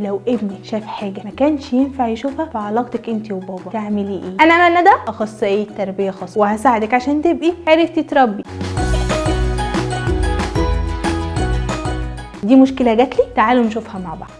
لو ابنك شاف حاجة ما كانش ينفع يشوفها في علاقتك انت وبابا تعملي ايه؟ انا أمل ندى، اخصائية تربية خاصة، وهساعدك عشان تبقي عرفتي تربي. دي مشكلة جاتلي، تعالوا نشوفها مع بعض.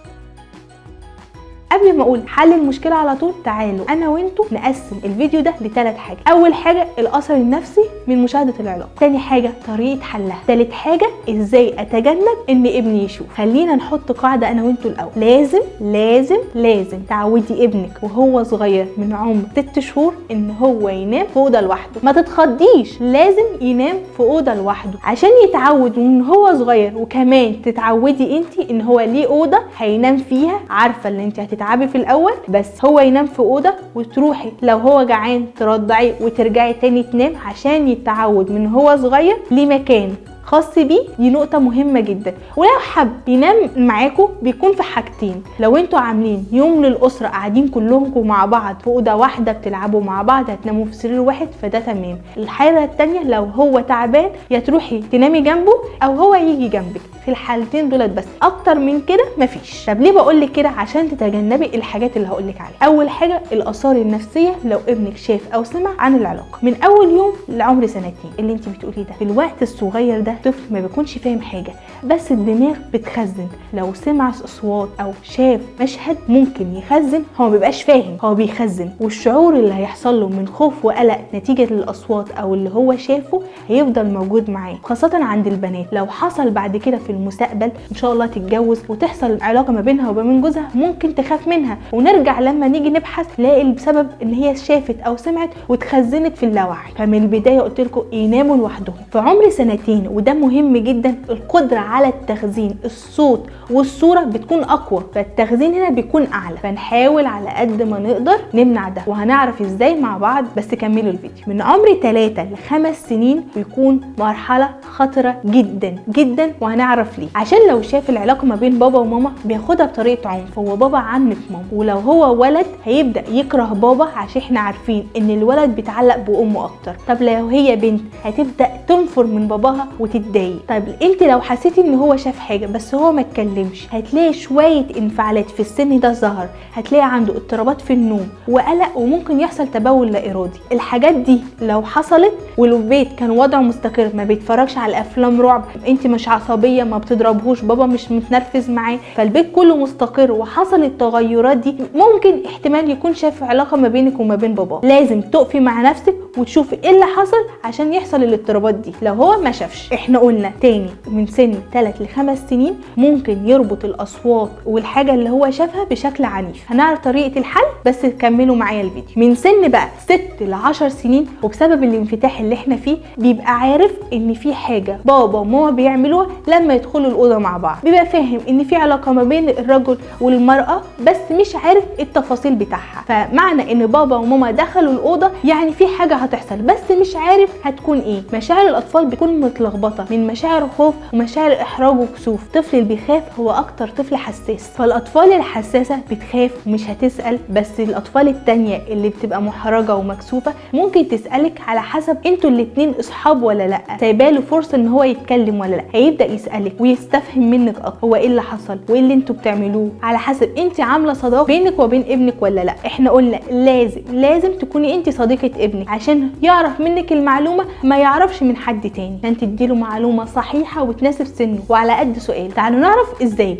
قبل ما اقول حل المشكلة على طول، تعالوا انا وانتوا نقسم الفيديو ده لثلاث حاجات. اول حاجة الاثر النفسي من مشاهده العلاقة، تاني حاجة طريقه حلها، تالت حاجة ازاي اتجنب ان ابني يشوف. خلينا نحط قاعدة انا وانتوا الاول. لازم لازم لازم تعودي ابنك وهو صغير من عمر 6 شهور ان هو ينام في اوضة لوحده. ما تتخضيش، لازم ينام في اوضة لوحده عشان يتعود من هو صغير، وكمان تتعودي انت ان هو ليه اوضة هينام فيها. عارفه ان انت هتتعبي في الاول، بس هو ينام في اوضة وتروحي لو هو جعان ترضعي وترجعي تاني تنام، عشان يتعود من هو صغير ليه مكان خاص بيه. دي نقطة مهمة جدا. ولو حب ينام معاكم بيكون في حاجتين: لو انتوا عاملين يوم للأسرة قاعدين كلكم مع بعض في أوضة واحدة بتلعبوا مع بعض، هتناموا في سرير واحد، فده تمام. الحالة التانية لو هو تعبان، يا تروحي تنامي جنبه أو هو يجي جنبك. في الحالتين دولت بس، أكتر من كده مفيش. طب ليه بقولك كده؟ عشان تتجنبي الحاجات اللي هقولك عليها. أول حاجة الآثار النفسية لو ابنك شاف أو سمع عن العلاقة من أول يوم لعمر سنتين. اللي انت بتقوليه ده في الوقت الصغير ده الطفل ما بيكونش فاهم حاجة، بس الدماغ بتخزن. لو سمع اصوات او شاف مشهد ممكن يخزن، هو ما بيبقاش فاهم، هو بيخزن. والشعور اللي هيحصل له من خوف وقلق نتيجة للاصوات او اللي هو شافه هيفضل موجود معاه، خاصة عند البنات. لو حصل بعد كده في المستقبل ان شاء الله تتجوز وتحصل علاقة ما بينها وبين جوزها، ممكن تخاف منها، ونرجع لما نيجي نبحث نلاقي السبب ان هي شافت او سمعت وتخزنت في اللاوعي. فمن البداية قلت لكم يناموا لوحدهم في عمر سنتين، وده مهم جدا. القدرة على التخزين الصوت والصورة بتكون أقوى، فالتخزين هنا بيكون أعلى، فنحاول على قد ما نقدر نمنع ده، وهنعرف إزاي مع بعض، بس كملوا الفيديو. من عمر 3 ل5 سنين بيكون مرحلة خطرة جدا جدا، وهنعرف ليه. عشان لو شاف العلاقة ما بين بابا وماما بياخدها بطريقة عنف، هو بابا عنف ماما. ولو هو ولد هيبدأ يكره بابا، عشان احنا عارفين إن الولد بيتعلق بأمه أكتر. طب لو هي بنت هتبدأ تنفر من باباها وتتضايق. طيب انت لو حسيتي ان هو شاف حاجة بس هو ما اتكلمش، هتلاقي شوية انفعالات في السن ده ظهر، هتلاقي عنده اضطرابات في النوم وقلق، وممكن يحصل تبول لا ارادي. الحاجات دي لو حصلت والبيت كان وضعه مستقر، ما بيتفرجش على افلام رعب، انت مش عصبية، ما بتضربهوش، بابا مش متنرفز معاه، فالبيت كله مستقر وحصلت التغيرات دي، ممكن احتمال يكون شاف علاقة ما بينك وما بين بابا. لازم تقفي مع نفسك وتشوفي ايه اللي حصل عشان يحصل الاضطرابات دي. لو هو ما شافش، احنا قلنا تاني من سن 3 ل5 سنين ممكن يربط الاصوات والحاجة اللي هو شافها بشكل عنيف. هنعرف طريقه الحل، بس كملوا معايا الفيديو. من سن بقى 6 ل10 سنين، وبسبب الانفتاح اللي احنا فيه بيبقى عارف ان في حاجة بابا وماما بيعملوها لما يدخلوا الاوضة مع بعض، بيبقى فاهم ان في علاقة ما بين الرجل والمراة، بس مش عارف التفاصيل بتاعها. فمعنى ان بابا وماما دخلوا الاوضة يعني في حاجة هتحصل، بس مش عارف هتكون ايه. مشاعر الاطفال بتكون متلخبطه من مشاعر خوف ومشاعر احراج وكسوف. الطفل اللي بيخاف هو اكتر طفل حساس، فالاطفال الحساسة بتخاف ومش هتسال، بس الاطفال التانية اللي بتبقى محرجه ومكسوفه ممكن تسالك على حسب انتوا الاتنين اصحاب ولا لا، سايباله فرصة ان هو يتكلم ولا لا، هيبدا يسالك ويستفهم منك اكتر هو ايه اللي حصل وايه اللي انتوا بتعملوه، على حسب انت عامله صداقه بينك وبين ابنك ولا لا. احنا قلنا لازم لازم تكوني انت صديقه ابنك عشان يعرف منك المعلومة ما يعرفش من حد تاني، عشان تديله معلومة صحيحه وتناسب سنة وعلى قد سؤال. تعالوا نعرف ازاي بقى.